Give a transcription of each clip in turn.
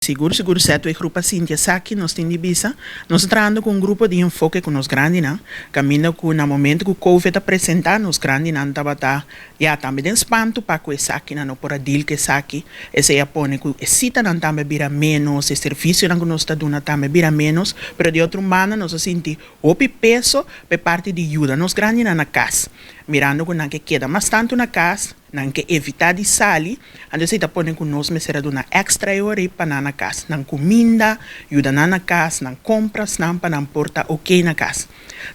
Sigur, sigur, ZW Groep a sinti esaki, nos tin di bisa. Nos ta trahando ku un grupo di enfoke ku nos grandinan, kaminda ku na momento ku Covid a presentá, nos grandinan tabata ya tambe den spantu pa ku esaki, nan no por a deal ku esaki. Esei a pone ku e sitanan tambe a bira ménos, e servisionan ku nos ta duna tambe a bira ménos, pero di otro un banda nos a sinti hopi peso pa e parti di yuda nos grandinan na kas, mirando ku nan ke keda mas tantu na kas. Nan ke evitá di sali, anto esei ta pone ku nos mester a duna èkstra e ora ei pa nan na kas. Nan kuminda, yuda nan na kas, nan komprasnan pa nan por ta oké na kas.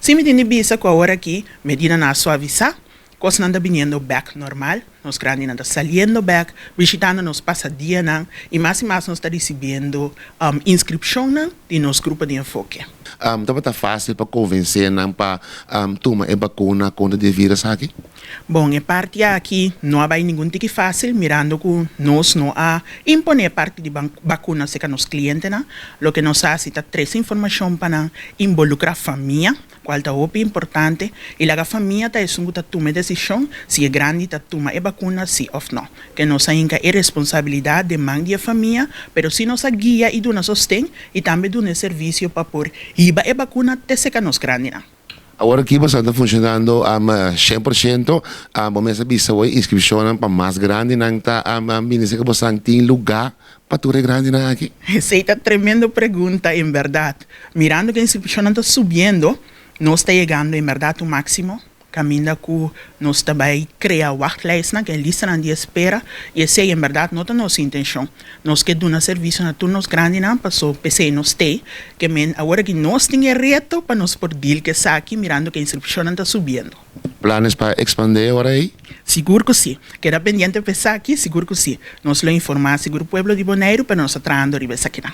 Si mi tin di bisa ku awor aki medidanan a suavisá, kosnan ta biniendo bèk normal, nos grandinan ta saliendo bèk, bishitando nos pasadianan i mas i mas nos ta risibiendo inskripshonnan di nos grupo di enfoke. Tabata fásil pa konvensé nan pa tuma e bakuna kontra di e vírus aki? Bon, e parti aki no a bai ningun tiki fásil, mirando ku nos no a imponé e parti di bakuna serka nos klientenan. Loke nos hasi ta trese informashon pa nan, involukrá famia, kual ta hopi importante, i laga famia ta esun ku ta tuma e desishon si e grandi ta tuma e bakuna si òf no. Ke nos a hinka e responsabilidat den man di e famia, pero si nos a guia i duna sosten i tambe duna e servisio pa por hiba e bakuna te serka nos grandinan. Awor aki boso ta funcionando 100%, bo mes a bisa hoy inscripcionnan pa mas grandinan ta bini cerca bosan, tin lugar pa tur e grandinan aki? Esey ta tremendo pregunta en berdad. Mirando cu inscripcionnan ta subiendo, nos ta yegando en berdad un maximo caminda cu nos ta bay crea wachtlijstnan, cu e listanan di espera, y esey en berdad no ta nos intencion. Nos ke duna servisio na tur nos grandinan, paso p'esei nos t'ei. Ke men awor aki nos tin e reto pa nos por deal ku esaki mirando ku e inskripshonnan ta subiendo. Planes pa ekspandé ora ei? Sigur ku si. Keda pendiente pa esaki, sigur ku si. Nos lo informá sigur pueblo di Boneiru, pero nos ta trahando riba esakinan.